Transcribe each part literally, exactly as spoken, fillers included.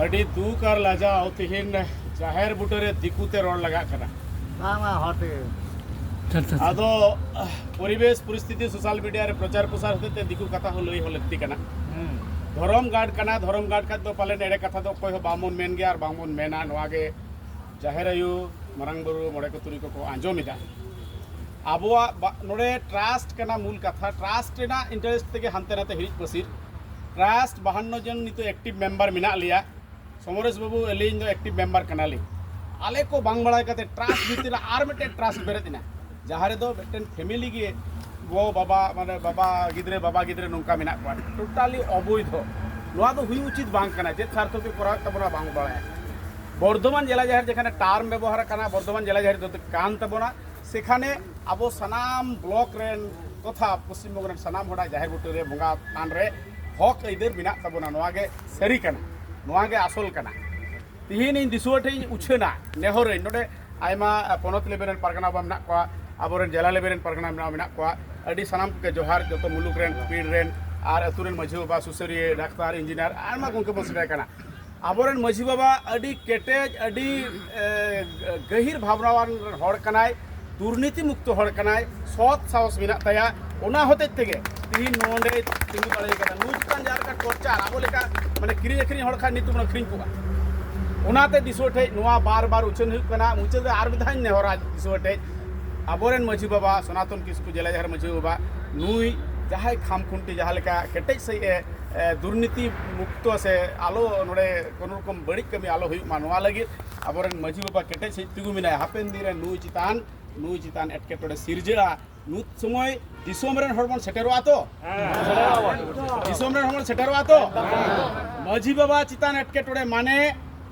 ᱟᱹᱰᱤ ᱫᱩᱠ ᱟᱨ ᱞᱟᱡᱟᱣ, ᱛᱤᱦᱤᱧ ᱡᱟᱦᱮᱨ ᱵᱩᱴᱟᱹᱨᱮ ᱫᱤᱠᱩᱛᱮ ᱨᱚᱲ ᱞᱟᱜᱟᱜ ᱠᱟᱱᱟ᱾ ᱵᱟᱝ ᱵᱟᱝ, ᱦᱚᱲ ᱛᱮᱜᱮ᱾ ᱟᱫᱚ ᱯᱚᱨᱤᱵᱮᱥ ᱯᱚᱨᱤᱥᱛᱷᱤᱛᱤ, ᱥᱳᱥᱟᱞ ᱢᱤᱰᱤᱭᱟ ᱨᱮ ᱯᱨᱚᱪᱟᱨ ᱯᱨᱚᱥᱟᱨ ᱦᱚᱛᱮᱡ ᱛᱮ ᱫᱤᱠᱩ ᱠᱟᱛᱷᱟ ᱦᱚᱸ ᱞᱟᱹᱭ ᱦᱚᱸ ᱞᱟᱹᱠᱛᱤ ᱠᱟᱱᱟ᱾ ᱦᱩᱸ᱾ ᱫᱷᱚᱨᱚᱢ ᱜᱟᱲ ᱠᱟᱱᱟ, ᱫᱷᱚᱨᱚᱢ ᱜᱟᱲ ᱠᱷᱟᱡ ᱫᱚ ᱯᱟᱞᱮᱱ ᱮᱲᱮ ᱠᱟᱛᱷᱟ ᱫᱚ ᱚᱠᱚᱭ ᱦᱚᱸ ᱵᱟᱝᱵᱚᱱ ᱢᱮᱱ ᱜᱮᱭᱟ ᱟᱨ ᱵᱟᱝᱵᱚᱱ ᱢᱮᱱᱟ᱾ ᱱᱚᱣᱟ ᱜᱮ ᱡᱟᱦᱮᱨ ᱟᱭᱳ, ᱢᱟᱨᱟᱝ ᱵᱩᱨᱩ, ᱢᱚᱬᱮ ᱠᱚ ᱛᱩᱨᱩᱭ ᱠᱚᱠᱚ ᱟᱸᱡᱚᱢ ᱮᱫᱟ᱾ ᱟᱵᱚᱣᱟᱜ ᱵᱟ- ᱱᱚᱰᱮ ᱴᱨᱟᱥᱴ ᱠᱟᱱᱟ ᱢᱩᱞ ᱠᱟᱛᱷᱟ᱾ ᱴᱨᱟᱥᱴ ᱨᱮᱱᱟᱜ ᱤᱱᱴᱟᱨᱮᱥᱴ ᱛᱮᱜᱮ ᱦᱟᱱᱛᱮ ᱱᱟᱛᱮ ᱦᱤᱨᱤᱡ ᱯᱟᱹᱥᱤᱨ᱾ ᱴᱨᱟᱥᱴ ᱵᱟᱦᱟᱱᱱᱚ ᱡᱚᱱ ᱱᱤᱛᱚᱜ ᱮᱠᱴᱤᱵᱷ ᱢᱮᱢᱵᱟᱨ ᱢᱮᱱᱟᱜ ᱞᱮᱭᱟ᱾ ᱥᱚᱢᱚᱨᱮᱥ ᱵᱟᱹᱵᱩ, ᱟᱹᱞᱤᱧ ᱫᱚ ᱮᱠᱴᱤᱵᱷ ᱢᱮᱢᱵᱟᱨ ᱠᱟᱱᱟᱞᱤᱧ᱾ ᱟᱞᱮ ᱠᱚ ᱵᱟᱝ ᱵᱟᱲᱟᱭ ᱠᱟᱛᱮ ᱴᱨᱟᱥᱴ ᱵᱷᱤᱛᱤᱨ ᱨᱮ ᱟᱨ ᱢᱤᱫᱴᱮᱱ ᱴᱨᱟᱥᱴ ᱵᱮᱨᱮᱫ ᱮᱱᱟ, ᱡᱟᱦᱟᱸ ᱨᱮᱫᱚ ᱢᱤᱫᱴᱮᱱ ᱯᱷᱮᱢᱤᱞᱤ ᱜᱮ, ᱜᱚ ᱵᱟᱵᱟ, ᱢᱟᱱᱮ ᱵᱟᱵᱟ ᱜᱤᱫᱽᱨᱟᱹ, ᱵᱟᱵᱟ ᱜᱤᱫᱽᱨᱟᱹ ᱱᱚᱝᱠᱟ ᱢᱮᱱᱟᱜ ᱠᱚᱣᱟ᱾ ᱴᱳᱴᱟᱞᱤ ᱚᱵᱳᱭᱫᱷᱚ᱾ ᱱᱚᱣᱟ ᱫᱚ ᱦᱩᱭ ᱩᱪᱤᱛ ᱵᱟᱝ ᱠᱟᱱᱟ᱾ ᱪᱮᱫ ᱥᱟᱨᱛᱷᱚ ᱛᱮ ᱠᱚᱨᱟᱣᱮᱫ ᱛᱟᱵᱚᱱᱟ ᱵᱟᱝ ᱵᱟᱲᱟᱭᱟ᱾ ᱵᱚᱨᱫᱷᱚᱢᱟᱱ ᱡᱮᱞᱟ ᱡᱟᱦᱮᱨ ᱡᱮᱠᱷᱟᱱᱮ ᱴᱟᱨᱢ ᱵᱮᱵᱚᱦᱟᱨ ᱠᱟᱱᱟ, ᱵᱚᱨᱫᱷᱚᱢᱟᱱ ᱡᱮᱞᱟ ᱡᱟᱦᱮᱨ ᱫᱚ ᱠᱟᱱ ᱛᱟᱵᱚᱱᱟ, ᱥᱮᱠᱷᱟᱱᱮ ᱟᱵᱚ ᱥᱟᱱᱟᱢ ᱵᱞᱚᱠ ᱨᱮᱱ ᱛᱚᱛᱷᱟ ᱯᱚᱥᱪᱤᱢ ᱵᱚᱝᱜᱚ ᱨᱮᱱ ᱥᱟᱱᱟᱢ ᱦᱚᱲᱟᱜ ᱡᱟᱦᱮᱨ ᱵᱩᱴᱟᱹ ᱨᱮ ᱵᱚᱸᱜᱟ ᱛᱷᱟᱱ ᱨᱮ ᱦᱚᱠ ᱟᱹᱭᱫᱟᱹᱨ ᱢᱮᱱᱟᱜ ᱛᱟᱵᱚᱱᱟ᱾ ᱱᱚᱣᱟ ᱜᱮ ᱥᱟᱹᱨᱤ ᱠᱟᱱᱟ, ᱱᱚᱣᱟ ᱜᱮ ᱟᱥᱚᱞ ᱠᱟᱱᱟ᱾ ᱛᱤᱦᱤᱧ ᱤᱧ ᱫᱤᱥᱩᱣᱟᱹ ᱴᱷᱮᱱ ᱤᱧ ᱩᱪᱷᱟᱹᱱᱟ, ᱱᱮᱦᱚᱨᱟᱹᱧ, ᱱᱚᱰᱮ ᱟᱭᱢᱟ ᱯᱚᱱᱚᱛ ᱞᱮᱵᱮᱞ ᱨᱮᱱ ᱯᱟᱨᱜᱟᱱᱟ ᱵᱟᱵᱟ ᱢᱮᱱᱟᱜ ᱠᱚᱣᱟ, ᱟᱵᱚᱨᱮᱱ ᱡᱮᱞᱟ ᱞᱮᱵᱮᱞ ᱨᱮᱱ ᱯᱟᱨᱜᱟᱱᱟ ᱵᱟᱵᱟ ᱢᱮᱱᱟᱜ ᱠᱚᱣᱟ, ᱟᱹᱰᱤ ᱥᱟᱱᱟᱢ ᱠᱚᱜᱮ ᱡᱚᱦᱟᱨ, ᱡᱚᱛᱚ ᱢᱩᱞᱩᱠ ᱨᱮᱱ, ᱯᱤᱲ ᱨᱮᱱ, ᱟᱨ ᱟᱹᱛᱩ ᱨᱮᱱ ᱢᱟᱹᱡᱷᱤ ᱵᱟᱵᱟ, ᱥᱩᱥᱟᱹᱨᱤᱭᱟᱹ, ᱰᱟᱠᱛᱟᱨ, ᱤᱧᱡᱤᱱᱤᱭᱟᱨ, ᱟᱭᱢᱟ ᱜᱚᱢᱠᱮ ᱵᱚᱱ ᱥᱮᱴᱮᱨ ᱠᱟᱱᱟ᱾ ᱟᱵᱚᱨᱮᱱ ᱢᱟᱹᱡᱷᱤ ᱵᱟᱵᱟ ᱟᱹᱰᱤ ᱠᱮᱴᱮᱡ, ᱟᱹᱰᱤ, ᱮ, ᱜᱟᱹᱦᱤᱨ ᱵᱷᱟᱵᱽᱱᱟᱣᱟᱱ ᱦᱚᱲ ᱠᱟᱱᱟᱭ, ᱫᱩᱨᱱᱤᱛᱤ ᱢᱩᱠᱛᱚ ᱦᱚᱲ ᱠᱟᱱᱟᱭ, ᱥᱚᱛ ᱥᱟᱦᱚᱥ ᱢᱮᱱᱟᱜ ᱛᱟᱭᱟ᱾ ᱚᱱᱟ ᱦᱚᱛᱮᱡ ᱛᱮᱜᱮ ᱛᱤᱦᱤᱧ ᱱᱚᱰᱮ ᱛᱤᱸᱜᱩ ᱫᱟᱲᱮ ᱠᱟᱱᱟ᱾ ᱱᱩᱭ ᱪᱮᱛᱟᱱ ᱡᱟᱦᱟᱸ ᱞᱮᱠᱟ ᱴᱚᱨᱪᱟᱨ, ᱟᱵᱚ ᱞᱮᱠᱟ ᱢᱟᱱᱮ ᱠᱤᱨᱤᱧ ᱟᱹᱠᱷᱨᱤᱧ ᱦᱚᱲ ᱠᱷᱟᱱ ᱱᱤᱛ ᱵᱚᱱ ᱟᱹᱠᱷᱨᱤᱧ ᱠᱚᱜᱼᱟ᱾ ᱚᱱᱟᱛᱮ ᱫᱤᱥᱩᱣᱟᱹ ᱴᱷᱮᱡ ᱱᱚᱣᱟ ᱵᱟᱨ ᱵᱟᱨ ᱩᱪᱷᱟᱹᱱ ᱦᱩᱭᱩᱜ ᱠᱟᱱᱟ᱾ ᱢᱩᱪᱟᱹᱫ ᱨᱮ ᱟᱨ ᱢᱤᱫ ᱫᱷᱟᱣ ᱤᱧ ᱱᱮᱦᱚᱨᱟ ᱫᱤᱥᱩᱣᱟᱹ ᱴᱷᱮᱡ, ᱟᱵᱚᱨᱮᱱ ᱢᱟᱹᱡᱷᱤ ᱵᱟᱵᱟ ᱥᱚᱱᱟᱛᱚᱱ ᱠᱤᱥᱠᱩ, ᱡᱮᱞᱟ ᱡᱟᱦᱮᱨ ᱢᱟᱹᱡᱷᱤ ᱵᱟᱵᱟ, ᱱᱩᱭ ᱡᱟᱦᱟᱸᱭ ᱠᱷᱟᱢ ᱠᱷᱩᱱᱴᱤ ᱡᱟᱦᱟᱸ ᱞᱮᱠᱟ ᱠᱮᱴᱮᱡ ᱥᱟᱺᱦᱤᱡ ᱮ, ᱮ, ᱫᱩᱨᱱᱤᱛᱤ ᱢᱩᱠᱛᱚ ᱥᱮ ᱟᱞᱚ ᱱᱚᱰᱮ ᱠᱳᱱᱳ ᱨᱚᱠᱚᱢ ᱵᱟᱹᱲᱤᱡ ᱠᱟᱹᱢᱤ ᱟᱞᱚ ᱦᱩᱭᱩᱜ ᱢᱟ, ᱱᱚᱣᱟ ᱞᱟᱹᱜᱤᱫ ᱟᱵᱚᱨᱮᱱ ᱢᱟᱹᱡᱷᱤ ᱵᱟᱵᱟ ᱠᱮᱴᱮᱡ ᱥᱟᱺᱦᱤᱡ ᱛᱤᱸᱜᱩ ᱢᱮᱱᱟᱭᱟ᱾ ᱦᱟᱯᱮᱱ ᱫᱤᱱ ᱨᱮ ᱱᱩᱭ ᱪᱮᱛᱟᱱ, ᱱᱩᱭ ᱪᱮᱛᱟᱱ ᱮᱴᱠᱮᱴᱚᱬᱮ ᱥᱤᱨᱡᱟᱹᱜᱼᱟ᱾ ᱱᱩᱭ ᱥᱚᱢᱚᱭ ᱫᱤᱥᱚᱢ ᱨᱮᱱ ᱦᱚᱲ ᱵᱚᱱ ᱥᱮᱴᱮᱨᱚᱜᱼᱟ ᱛᱚ? ᱫᱤᱥᱚᱢ ᱨᱮᱱ ᱦᱚᱲ ᱵᱚᱱ ᱥᱮᱴᱮᱨᱚᱜᱼᱟ ᱛᱚ? ᱢᱟᱹᱡᱷᱤ ᱵᱟᱵᱟ ᱪᱮᱛᱟᱱ ᱮᱴᱠᱮᱴᱚᱬᱮ ᱢᱟᱱᱮ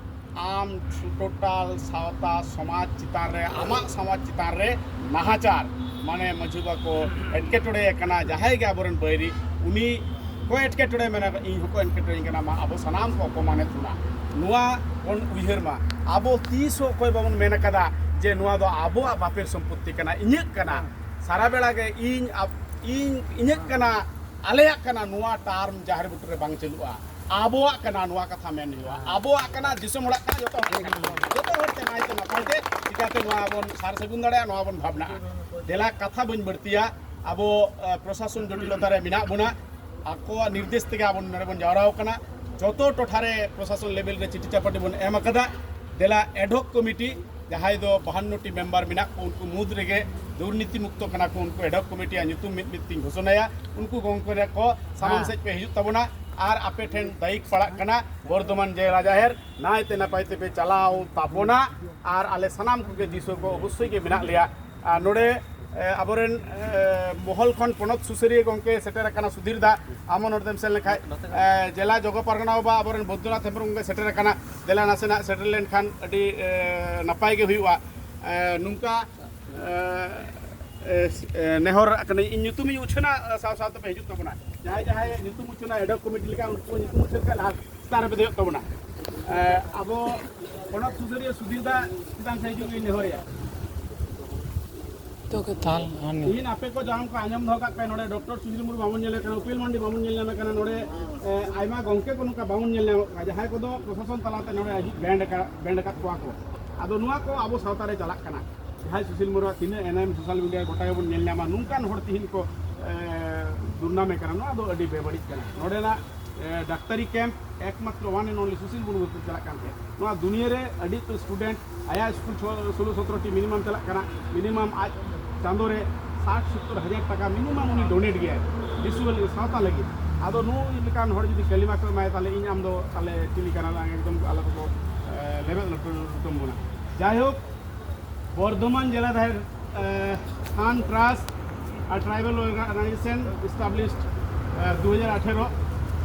ᱟᱢ ᱴᱳᱴᱟᱞ ᱥᱟᱶᱛᱟ ᱥᱚᱢᱟᱡᱽ ᱪᱮᱛᱟᱱ ᱨᱮ, ᱟᱢᱟᱜ ᱥᱚᱢᱟᱡᱽ ᱪᱮᱛᱟᱱ ᱨᱮ ᱱᱟᱦᱟᱪᱟᱨ, ᱢᱟᱱᱮ ᱢᱟᱹᱡᱷᱤ ᱵᱟᱵᱟ ᱠᱚ ᱮᱴᱠᱮᱴᱚᱬᱮ ᱟᱠᱟᱱᱟ, ᱡᱟᱦᱟᱸᱭ ᱜᱮ ᱟᱵᱚᱨᱮᱱ ᱵᱟᱹᱭᱨᱤ, ᱩᱱᱤ ᱠᱚ ᱮᱴᱠᱮᱴᱚᱬᱮ ᱢᱮᱱᱟ, ᱤᱧ ᱦᱚᱸᱠᱚ ᱮᱴᱠᱮᱴᱚᱬᱮᱧ ᱠᱟᱱᱟ, ᱢᱟ ᱟᱵᱚ ᱥᱟᱱᱟᱢ ᱠᱚ ᱚᱯᱚᱢᱟᱱᱮᱫ ᱵᱚᱱᱟ᱾ ᱱᱚᱣᱟ ᱵᱚᱱ ᱩᱭᱦᱟᱹᱨ ᱢᱟ᱾ ᱟᱵᱚ ᱛᱤᱥ ᱦᱚᱸ ᱚᱠᱚᱭ ᱵᱟᱵᱚᱱ ᱢᱮᱱ ᱟᱠᱟᱫᱟ ᱡᱮ ᱱᱚᱣᱟ ᱫᱚ ᱟᱵᱚᱣᱟᱜ ᱵᱟᱯᱮᱨ ᱥᱚᱢᱯᱚᱛᱛᱤ ᱠᱟᱱᱟ, ᱤᱧᱟᱹᱜ ᱠᱟᱱᱟ᱾ ᱥᱟᱨᱟ ᱵᱮᱲᱟ ᱜᱮ ᱤᱧ, ᱟᱯ-, ᱤᱧ, ᱤᱧᱟᱹᱜ ᱠᱟᱱᱟ, ᱟᱞᱮᱭᱟᱜ ᱠᱟᱱᱟ, ᱱᱚᱣᱟ ᱴᱟᱨᱢ ᱡᱟᱦᱮᱨ ᱵᱩᱴᱟᱹ ᱨᱮ ᱵᱟᱝ ᱪᱟᱹᱞᱩᱜᱼᱟ᱾ ᱟᱵᱚᱣᱟᱜ ᱠᱟᱱᱟ, ᱱᱚᱣᱟ ᱠᱟᱛᱷᱟ ᱢᱮᱱ ᱦᱩᱭᱩᱜᱼᱟ᱾ ᱟᱵᱚᱣᱟᱜ ᱠᱟᱱᱟ, ᱫᱤᱥᱚᱢ ᱦᱚᱲᱟᱜ ᱠᱟᱱᱟ, ᱡᱚᱛᱚ ᱦᱚᱲ ᱛᱮ ᱱᱟᱭᱛᱮ ᱱᱟᱯᱟᱭ ᱛᱮ ᱪᱤᱠᱟᱹᱛᱮ ᱱᱚᱣᱟ ᱵᱚᱱ ᱥᱟᱨ ᱥᱟᱹᱜᱩᱱ ᱫᱟᱲᱮᱭᱟᱜᱼᱟ, ᱱᱚᱣᱟ ᱵᱚᱱ ᱵᱷᱟᱵᱽᱱᱟᱜᱼᱟ᱾ ᱫᱮᱞᱟ, ᱠᱟᱛᱷᱟ ᱵᱟᱹᱧ ᱵᱟᱹᱲᱛᱤᱭᱟ, ᱟᱵᱚ ᱯᱨᱚᱥᱟᱥᱚᱱ ᱡᱚᱴᱤᱞᱚᱛᱟ ᱨᱮ ᱢᱮᱱᱟᱜ ᱵᱚᱱᱟ᱾ ᱟᱠᱚᱣᱟᱜ ᱱᱤᱨᱫᱮᱥ ᱛᱮᱜᱮ ᱟᱵᱚ ᱱᱚᱰᱮ ᱵᱚᱱ ᱡᱟᱣᱨᱟ ᱟᱠᱟᱱᱟ᱾ ᱡᱚᱛᱚ ᱴᱚᱴᱷᱟ ᱨᱮ ᱯᱨᱚᱥᱟᱥᱚᱱ ᱞᱮᱵᱮᱞ ᱨᱮ ᱪᱤᱴᱷᱤ ᱪᱟᱯᱟᱴᱤ ᱵᱚᱱ ᱮᱢ ᱟᱠᱟᱫᱟ᱾ ᱫᱮᱞᱟ, ᱮᱰᱦᱚᱠ ᱠᱚᱢᱤᱴᱤ ᱡᱟᱦᱟᱸᱭ ᱫᱚ ᱵᱟᱦᱟᱱᱱᱚ ᱴᱤ ᱢᱮᱢᱵᱟᱨ ᱢᱮᱱᱟᱜ ᱠᱚ, ᱩᱱᱠᱩ ᱢᱩᱫᱽ ᱨᱮᱜᱮ ᱫᱩᱨᱱᱤᱛᱤ ᱢᱩᱠᱛᱚ ᱠᱟᱱᱟ ᱠᱚ, ᱩᱱᱠᱩ ᱮᱰᱦᱚᱠ ᱠᱚᱢᱤᱴᱤᱭᱟᱜ ᱧᱩᱛᱩᱢ ᱢᱤᱫ ᱢᱤᱫ ᱛᱤᱧ ᱜᱷᱳᱥᱚᱱᱟᱭᱟ᱾ ᱩᱱᱠᱩ ᱜᱚᱢᱠᱮ ᱠᱚ ᱥᱟᱢᱟᱝ ᱥᱮᱫ ᱯᱮ ᱦᱤᱡᱩᱜ ᱛᱟᱵᱚᱱᱟ ᱟᱨ ᱟᱯᱮ ᱴᱷᱮᱱ ᱫᱟᱭᱤᱠ ᱯᱟᱲᱟᱜ ᱠᱟᱱᱟ ᱵᱚᱨᱫᱷᱚᱢᱟᱱ ᱡᱮᱞᱟ ᱡᱟᱦᱮᱨ ᱱᱟᱭᱛᱮ ᱱᱟᱯᱟᱭ ᱛᱮᱯᱮ ᱪᱟᱞᱟᱣ ᱛᱟᱵᱚᱱᱟ᱾ ᱟᱨ ᱟᱞᱮ ᱥᱟᱱᱟᱢ ᱠᱚᱜᱮ ᱫᱤᱥᱩᱣᱟᱹ ᱠᱚ ᱚᱵᱚᱥᱥᱳᱭ ᱜᱮ ᱢᱮᱱᱟᱜ ᱞᱮᱭᱟ᱾ ᱟᱨ ᱱᱚᱰᱮ ᱟᱵᱚᱨᱮᱱ ᱢᱚᱦᱚᱞ ᱠᱷᱚᱱ ᱯᱚᱱᱚᱛ ᱥᱩᱥᱟᱹᱨᱤᱭᱟᱹ ᱜᱚᱢᱠᱮ ᱥᱮᱴᱮᱨ ᱟᱠᱟᱱᱟ ᱥᱩᱫᱷᱤᱨ ᱫᱟ, ᱟᱢ ᱦᱚᱸ ᱱᱚᱰᱮᱢ ᱥᱮᱱ ᱞᱮᱱᱠᱷᱟᱱ᱾ ᱡᱮᱞᱟ ᱡᱚᱜᱚ ᱯᱟᱨᱜᱟᱱᱟ ᱵᱟᱵᱟ ᱟᱵᱚᱨᱮᱱ ᱵᱳᱫᱽᱫᱚᱱᱟᱛᱷ ᱦᱮᱢᱵᱨᱚᱢ ᱜᱚᱢᱠᱮ ᱥᱮᱴᱮᱨ ᱟᱠᱟᱱᱟ᱾ ᱫᱮᱞᱟ, ᱱᱟᱥᱮᱱᱟᱜ ᱥᱮᱴᱮᱨ ᱞᱮᱱᱠᱷᱟᱱ ᱟᱹᱰᱤ ᱱᱟᱯᱟᱭ ᱜᱮ ᱦᱩᱭᱩᱜᱼᱟ᱾ ᱱᱚᱝᱠᱟ ᱱᱮᱦᱚᱨ ᱠᱟᱹᱱᱟᱹᱧ, ᱤᱧ ᱧᱩᱛᱩᱢᱤᱧ ᱩᱪᱷᱟᱹᱱᱟ, ᱥᱟᱶ ᱥᱟᱶ ᱛᱮᱯᱮ ᱦᱤᱡᱩᱜ ᱛᱟᱵᱚᱱᱟ᱾ ᱡᱟᱦᱟᱸᱭ ᱡᱟᱦᱟᱸᱭ ᱧᱩᱛᱩᱢ ᱩᱪᱷᱟᱹᱱᱟ, ᱮᱰᱦᱚᱠ ᱠᱚᱢᱤᱴᱤ ᱞᱮᱠᱟ ᱩᱱᱠᱩ ᱧᱩᱛᱩᱢ ᱩᱪᱷᱟᱹᱱ ᱠᱟᱜ ᱞᱟᱦᱟ ᱪᱮᱛᱟᱱ ᱨᱮᱯᱮ ᱫᱮᱡᱚᱜ ᱛᱟᱵᱚᱱᱟ᱾ ᱟᱵᱚ ᱯᱚᱱᱚᱛ ᱥᱩᱥᱟᱹᱨᱤᱭᱟᱹ ᱥᱩᱫᱷᱤᱨ ᱫᱟ ᱪᱮᱛᱟᱱ ᱥᱮᱫ ᱦᱤᱡᱩᱜ ᱤᱧ ᱱᱮᱦᱚᱨᱮᱭᱟ᱾ ᱛᱚ ᱠᱟᱛᱷᱟ ᱦᱟᱱᱮ ᱛᱤᱦᱤᱧ ᱟᱯᱮ ᱠᱚ ᱡᱟᱦᱟᱸ ᱠᱚ ᱟᱸᱡᱚᱢ ᱫᱚᱦᱚ ᱠᱟᱜ ᱯᱮ, ᱱᱚᱰᱮ ᱰᱚᱠᱴᱚᱨ ᱥᱩᱫᱷᱤᱨ ᱢᱩᱨᱢᱩ ᱵᱟᱵᱚᱱ ᱧᱮᱞᱮ ᱠᱟᱱᱟ, ᱩᱯᱮᱞ ᱢᱟᱱᱰᱤ ᱵᱟᱵᱚᱱ ᱧᱮᱞ ᱧᱟᱢᱮ ᱠᱟᱱᱟ, ᱱᱚᱰᱮ ᱟᱭᱢᱟ ᱜᱚᱢᱠᱮ ᱠᱚ ᱱᱚᱝᱠᱟ ᱵᱟᱵᱚᱱ ᱧᱮᱞ ᱧᱟᱢᱚᱜ ᱠᱟᱱᱟ, ᱡᱟᱦᱟᱸᱭ ᱠᱚᱫᱚ ᱯᱨᱚᱥᱟᱥᱚᱱ ᱛᱟᱞᱟᱛᱮ ᱱᱚᱰᱮ ᱦᱤᱡᱩᱜ ᱵᱮᱱᱰ ᱟᱠᱟᱫ ᱵᱮᱱᱰ ᱟᱠᱟᱫ ᱠᱚᱣᱟ ᱠᱚ᱾ ᱟᱫᱚ ᱱᱚᱣᱟ ᱠᱚ ᱟᱵᱚ ᱥᱟᱶᱛᱟ ᱨᱮ ᱪᱟᱞᱟᱜ ᱠᱟᱱᱟ᱾ ᱡᱟᱦᱟᱸᱭ ᱥᱩᱥᱤᱞ ᱢᱩᱨᱢᱩᱣᱟᱜ ᱛᱤᱱᱟᱹᱜ ᱮᱱᱮᱢ ᱥᱳᱥᱟᱞ ᱢᱤᱰᱤᱭᱟ ᱜᱚᱴᱟ ᱜᱮᱵᱚᱱ ᱧᱮᱞ ᱧᱟᱢᱟ, ᱱᱚᱝᱠᱟᱱ ᱦᱚᱲ ᱛᱤᱦᱤᱧ ᱠᱚ ᱫᱩᱨᱱᱟᱢᱮ ᱠᱟᱱᱟ, ᱱᱚᱣᱟ ᱫᱚ ᱟᱹᱰᱤ ᱵᱮᱵᱟᱹᱲᱤᱡ ᱠᱟᱱᱟ᱾ ᱱᱚᱰᱮᱱᱟᱜ ᱰᱟᱠᱛᱟᱨᱤ ᱠᱮᱢᱯ ᱮᱠᱢᱟᱛᱨᱚ one and only Sushil Murmu ᱠᱷᱟᱹᱛᱤᱨ ᱪᱟᱞᱟᱜ ᱠᱟᱱ ᱛᱟᱦᱮᱸᱫ᱾ ᱱᱚᱣᱟ ᱫᱩᱱᱤᱭᱟᱹ ᱨᱮ ᱟᱹᱰᱤ ᱩᱛᱟᱹᱨ ᱥᱴᱩᱰᱮᱱᱴ, ᱟᱭᱟᱜ ᱥᱠᱩᱞ ᱥᱳᱞᱳ ᱥᱚᱛᱨᱚ ᱴᱤ ᱢᱤᱱᱤᱢᱟᱢ ᱪᱟᱞᱟᱜ ᱠᱟᱱᱟ, ᱢᱤᱱᱤᱢᱟᱢ ᱟᱡ ᱪᱟᱸᱫᱳ ᱨᱮ ᱥᱟᱴ ᱥᱳᱛᱛᱳᱨ ᱦᱟᱡᱟᱨ ᱴᱟᱠᱟ ᱢᱤᱱᱤᱢᱟᱢ ᱩᱱᱤ ᱰᱳᱱᱮᱴ ᱜᱮᱭᱟᱭ ᱫᱤᱥᱩᱣᱟᱹ ᱞᱟᱹᱜᱤᱫ, ᱥᱟᱶᱛᱟ ᱞᱟᱹᱜᱤᱫ᱾ ᱟᱫᱚ ᱱᱩᱭ ᱞᱮᱠᱟᱱ ᱦᱚᱲ ᱡᱩᱫᱤ ᱠᱟᱹᱞᱤᱢᱟ ᱠᱚ ᱮᱢᱟᱭᱟ, ᱛᱟᱦᱚᱞᱮ ᱤᱧ ᱟᱢ ᱫᱚ ᱛᱟᱦᱚᱞᱮ ᱪᱤᱞᱤ ᱠᱟᱱᱟ ᱞᱟᱝ? ᱮᱠᱫᱚᱢ ᱟᱞᱮ ᱫᱚᱠᱚ ᱞᱮᱵᱮᱫ ᱞᱚᱴᱚᱢ ᱵᱚᱱᱟ᱾ ᱡᱟᱭᱦᱳᱠ, ᱵᱚᱨᱫᱷᱚᱢᱟᱱ ᱡᱮᱞᱟ ᱡᱟᱦᱮᱨ ᱛᱷᱟᱱ ᱴᱨᱟᱥᱴ ᱟᱨ ᱴᱨᱟᱭᱵᱟᱞ ᱚᱨᱜᱟᱱᱟᱭᱡᱮᱥᱚᱱ ᱮᱥᱴᱟᱵᱞᱤᱥᱰ ᱫᱩ ᱦᱟᱡᱟᱨ ᱟᱴᱷᱮᱨᱚ,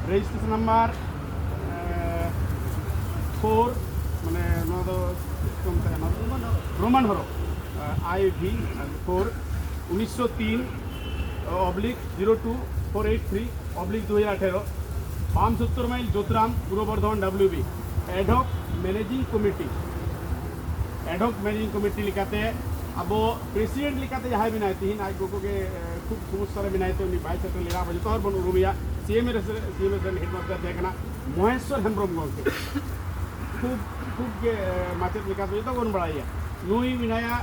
ᱨᱮᱡᱤᱥᱴᱨᱮᱥᱚᱱ ᱱᱟᱢᱵᱟᱨ ᱯᱷᱳᱨ, ᱢᱟᱱᱮ ᱱᱚᱣᱟ ᱫᱚ ᱪᱮᱫ ᱠᱚ ᱢᱮᱛᱟᱜ ᱠᱟᱱᱟ, ᱨᱳᱢᱟᱱ ᱦᱚᱨᱚᱯ, ᱟᱭ ᱵᱷᱤ ᱯᱷᱳᱨ, ᱩᱱᱤᱥᱥᱚ ᱛᱤᱱ oblique zero two four eight three oblique ᱫᱩ ᱦᱟᱡᱟᱨ ᱟᱴᱷᱮᱨᱚ, ᱵᱟᱢ ᱥᱚᱛᱛᱚᱨ ᱢᱟᱭᱤᱞ Jotram, Purba Bardhaman W B, ad hoc managing committee, ad hoc managing committee ᱞᱮᱠᱟᱛᱮ ᱟᱵᱚ ᱯᱨᱮᱥᱤᱰᱮᱱᱴ ᱞᱮᱠᱟᱛᱮ ᱡᱟᱦᱟᱸᱭ ᱢᱮᱱᱟᱭ, ᱛᱤᱦᱤᱧ ᱟᱡ ᱜᱚᱜᱚ ᱜᱮ ᱠᱷᱩᱵ ᱥᱚᱢᱚᱥᱥᱟ ᱨᱮ ᱢᱮᱱᱟᱭ ᱛᱮ ᱩᱱᱤ ᱵᱟᱭ ᱥᱮᱴᱮᱨ ᱞᱮᱱᱟ᱾ ᱟᱵᱚ ᱡᱚᱛᱚ ᱦᱚᱲ ᱵᱚᱱ ᱩᱨᱩᱢᱮᱭᱟ, ᱥᱤ ᱮᱢ ᱮᱥ, ᱥᱤ ᱮᱢ ᱮᱥ ᱨᱮᱱ ᱦᱮᱰᱢᱟᱥᱴᱟᱨ ᱛᱟᱦᱮᱸ ᱠᱟᱱᱟ᱾ ᱢᱚᱦᱮᱥᱣᱚᱨ ᱦᱮᱢᱵᱨᱚᱢ ᱜᱚᱢᱠᱮ, ᱠᱷᱩᱵ ᱠᱷᱩᱵ ᱜᱮ ᱢᱟᱪᱮᱫ ᱞᱮᱠᱟᱛᱮ ᱡᱚᱛᱚ ᱵᱚᱱ ᱵᱟᱲᱟᱭᱟ, ᱱᱩᱭ ᱢᱮᱱᱟᱭᱟ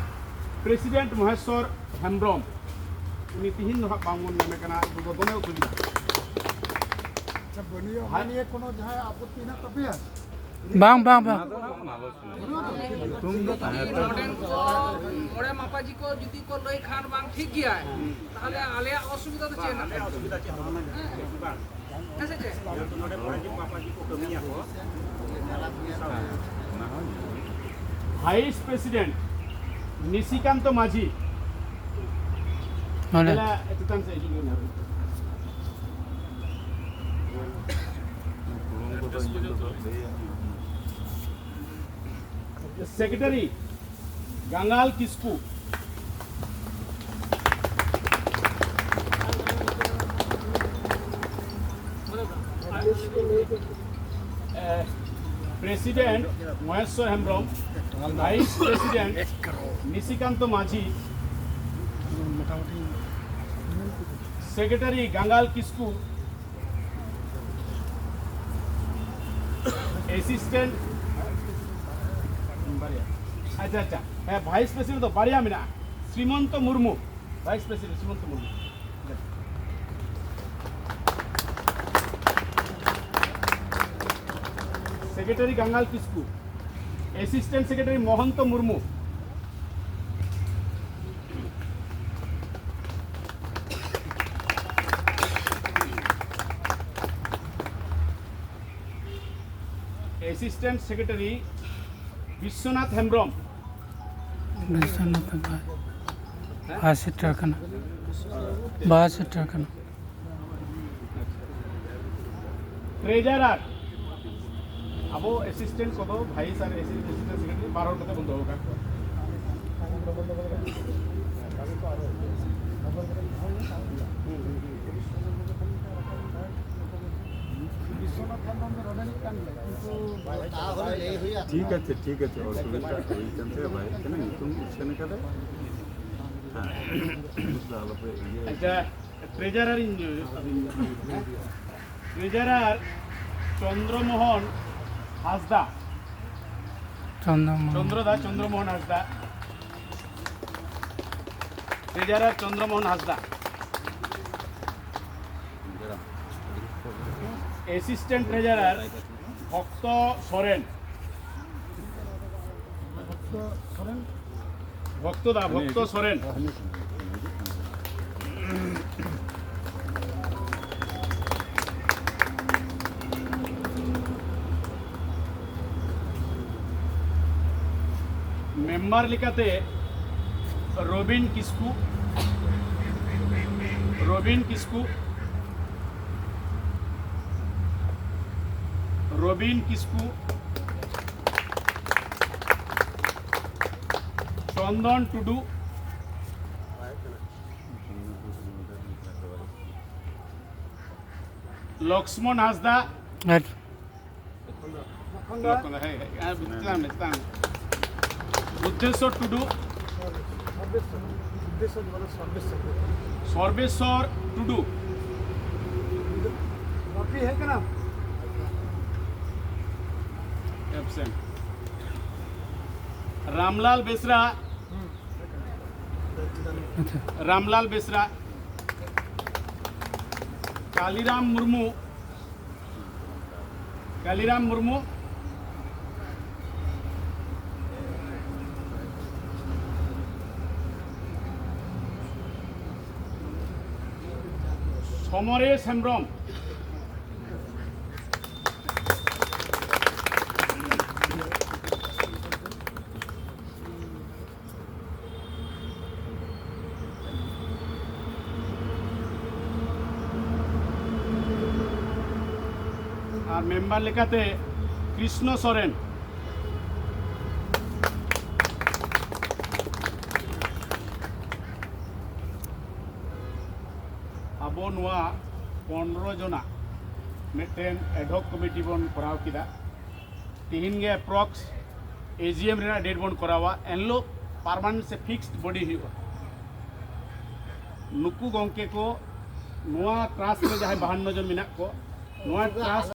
ᱯᱨᱮᱥᱤᱰᱮᱱᱴ ᱢᱚᱦᱮᱥᱣᱚᱨ ᱦᱮᱢᱵᱨᱚᱢ᱾ ᱩᱱᱤ ᱛᱤᱦᱤᱧ ᱫᱚ ᱦᱟᱸᱜ ᱵᱟᱝ ᱵᱚᱱ ᱧᱟᱢᱮ ᱠᱟᱱᱟ, ᱟᱵᱚ ᱫᱚ ᱫᱚᱢᱮ ᱚᱥᱩᱵᱤᱫᱷᱟ᱾ ᱟᱪᱪᱷᱟ, ᱵᱟᱹᱱᱩᱭᱟ ᱚᱱᱟ ᱱᱤᱭᱮ ᱠᱳᱱᱳ ᱡᱟᱦᱟᱸᱭ ᱟᱯᱚᱛᱛᱤ ᱦᱮᱱᱟᱜ ᱛᱟᱯᱮᱭᱟ? ᱵᱟᱝ, ᱵᱟᱝ, ᱵᱟᱝ᱾ ᱱᱚᱰᱮᱱ ᱠᱚ ᱢᱚᱬᱮ ᱢᱟᱯᱟᱡᱤ ᱠᱚ ᱡᱩᱫᱤ ᱠᱚ ᱞᱟᱹᱭ ᱠᱷᱟᱱ ᱵᱟᱝ ᱴᱷᱤᱠ ᱜᱮᱭᱟ, ᱛᱟᱦᱚᱞᱮ ᱟᱞᱮᱭᱟᱜ ᱚᱥᱩᱵᱤᱫᱷᱟ ᱫᱚ ᱪᱮᱫ ᱦᱮᱱᱟᱜ ᱛᱟᱞᱮᱭᱟ? ᱦᱮᱸ ᱥᱮ ᱪᱮᱫ? ᱵᱷᱟᱭᱤᱥ ᱯᱨᱮᱥᱤᱰᱮᱱᱴ ᱱᱤᱥᱤᱠᱟᱱᱛ ᱢᱟᱹᱡᱷᱤ᱾ ᱱᱚᱰᱮ᱾ ᱫᱮᱞᱟ, ᱪᱮᱛᱟᱱ ᱥᱮᱫ ᱦᱤᱡᱩᱜ ᱢᱮ᱾ ᱥᱮᱠᱨᱮᱴᱟᱨᱤ ᱜᱟᱝᱜᱟᱞ ᱠᱤᱥᱠᱩ᱾ ᱯᱨᱮᱥᱤᱰᱮᱱᱴ ᱢᱚᱦᱮᱥᱣᱚᱨ ᱦᱮᱢᱵᱨᱚᱢ, ᱵᱷᱟᱭᱤᱥ ᱯᱨᱮᱥᱤᱰᱮᱱᱴ ᱱᱤᱥᱤᱠᱟᱱᱛ ᱢᱟᱹᱡᱷᱤ, ᱥᱮᱠᱨᱮᱴᱟᱨᱤ ᱜᱟᱝᱜᱟᱞ ᱠᱤᱥᱠᱩ, ᱮᱥᱤᱥᱴᱮᱱᱴ ᱵᱟᱨᱭᱟ, ᱟᱪᱪᱷᱟ, ᱟᱪᱪᱷᱟ, ᱦᱮᱸ, ᱵᱷᱟᱭᱤᱥ ᱯᱨᱮᱥᱤᱰᱮᱱᱴ ᱫᱚ ᱵᱟᱨᱭᱟ ᱢᱮᱱᱟᱜᱼᱟ, Srimonto Murmu, vice president Srimonto Murmu. Secretary Gangal Kisku, assistant secretary Mohonto Murmu, assistant secretary Bissonath Hembrom. Bissonath ᱵᱟᱭ, ᱵᱟᱭ ᱥᱮᱴᱮᱨ ᱠᱟᱱᱟ, ᱵᱟᱭ ᱥᱮᱴᱮᱨ ᱠᱟᱱᱟ᱾ ᱴᱨᱮᱡᱟᱨᱟᱨ, ᱟᱵᱚ ᱮᱥᱤᱥᱴᱮᱱᱴ ᱠᱚᱫᱚ ᱵᱷᱟᱭᱤᱥ ᱟᱨ ᱮᱥᱤᱥᱴᱮᱱᱴ ᱥᱮᱠᱨᱮᱴᱟᱨᱤ ᱵᱟᱨ ᱦᱚᱲ ᱠᱟᱛᱮ ᱵᱚᱱ ᱫᱚᱦᱚ ᱠᱟᱜ ᱠᱚᱣᱟ᱾ ᱴᱷᱤᱠ ᱟᱪᱷᱮ, ᱴᱷᱤᱠ ᱟᱪᱷᱮ, ᱚᱥᱩᱵᱤᱫᱷᱟ ᱦᱩᱭ ᱠᱟᱱ ᱛᱟᱭᱟ, ᱵᱟᱭ ᱦᱮᱡ ᱠᱟᱱᱟ, ᱧᱩᱛᱩᱢ ᱥᱮᱱ ᱠᱟᱫᱟᱭ᱾ ᱦᱮᱸ, ᱟᱞᱚᱯᱮ ᱤᱭᱟᱹ᱾ ᱟᱪᱪᱷᱟ, ᱴᱨᱮᱡᱟᱨᱟᱨ ᱤᱧ, ᱴᱨᱮᱡᱟᱨᱟᱨ ᱪᱚᱱᱫᱨᱚᱢᱳᱦᱚᱱ ᱦᱟᱸᱥᱫᱟ᱾ ᱪᱚᱱᱫᱨᱚᱢᱳᱦᱚᱱ᱾ ᱪᱚᱱᱫᱨᱚᱫᱟ, ᱪᱚᱱᱫᱨᱚᱢᱳᱦᱚᱱ ᱦᱟᱸᱥᱫᱟ᱾ ᱴᱨᱮᱡᱟᱨᱟᱨ ᱪᱚᱱᱫᱨᱚᱢᱳᱦᱚᱱ ᱦᱟᱸᱥᱫᱟ᱾ ᱮᱥᱤᱥᱴᱮᱱᱴ ᱴᱨᱮᱡᱟᱨᱟᱨ ᱵᱷᱚᱠᱛᱚ ᱥᱚᱨᱮᱱ᱾ ᱵᱷᱚᱠᱛᱚ ᱫᱟ, ᱵᱷᱚᱠᱛᱚ ᱥᱚᱨᱮᱱ᱾ ᱢᱮᱢᱵᱟᱨ ᱞᱮᱠᱟᱛᱮ ᱨᱚᱵᱤᱱ ᱠᱤᱥᱠᱩ, ᱨᱚᱵᱤᱱ ᱠᱤᱥᱠᱩ, ᱨᱚᱵᱤᱱ ᱠᱤᱥᱠᱩ, ᱪᱚᱱᱫᱚᱱ ᱴᱩᱰᱩ, ᱞᱚᱠᱥᱢᱚᱱ ᱦᱟᱸᱥᱫᱟ, ᱟᱨ ᱞᱚᱠᱷᱚᱱ, ᱦᱮᱸ, ᱦᱮᱸ, ᱟᱨ ᱪᱮᱛᱟᱱ ᱨᱮ, ᱪᱮᱛᱟᱱ ᱨᱮ᱾ ᱵᱩᱫᱽᱫᱷᱮᱥᱥᱚᱨ ᱴᱩᱰᱩ, ᱥᱚᱨᱵᱮᱥᱥᱚᱨ ᱴᱩᱰᱩ, absent᱾ ᱨᱟᱢᱞᱟᱞ ᱵᱮᱥᱨᱟ, ᱟᱪᱪᱷᱟ᱾ ᱨᱟᱢᱞᱟᱞ ᱵᱮᱥᱨᱟ, ᱠᱟᱞᱤᱨᱟᱢ ᱢᱩᱨᱢᱩ, ᱠᱟᱞᱤᱨᱟᱢ ᱢᱩᱨᱢᱩ, ᱥᱚᱢᱚᱨᱮᱥ ᱦᱮᱢᱵᱨᱚᱢ, ᱟᱨ ᱢᱮᱢᱵᱟᱨ ᱞᱮᱠᱟᱛᱮ ᱠᱨᱤᱥᱱᱚ ᱥᱚᱨᱮᱱ᱾ ᱟᱵᱚ ᱱᱚᱣᱟ ᱯᱚᱱᱨᱚ ᱡᱚᱱᱟᱜ ᱢᱤᱫᱴᱮᱱ ᱮᱰᱦᱚᱠ ᱠᱚᱢᱤᱴᱤ ᱵᱚᱱ ᱠᱚᱨᱟᱣ ᱠᱮᱫᱟ᱾ ᱛᱤᱦᱤᱧ ᱜᱮ ᱮᱯᱨᱚᱠᱥ ᱮᱡᱤᱮᱢ ᱨᱮᱱᱟᱜ ᱰᱮᱴ ᱵᱚᱱ ᱠᱚᱨᱟᱣᱟ, ᱮᱱᱦᱤᱞᱳᱜ ᱯᱟᱨᱢᱟᱱᱮᱱᱴ ᱥᱮ ᱯᱷᱤᱠᱥᱰ ᱵᱚᱰᱤ ᱦᱩᱭᱩᱜᱼᱟ᱾ ᱱᱩᱠᱩ ᱜᱚᱢᱠᱮ ᱠᱚ ᱱᱚᱣᱟ ᱴᱨᱟᱥᱴ ᱨᱮ ᱡᱟᱦᱟᱸᱭ ᱵᱟᱦᱟᱱᱱᱚ ᱡᱚᱱ ᱢᱮᱱᱟᱜ ᱠᱚ, ᱱᱚᱣᱟ ᱴᱨᱟᱥᱴ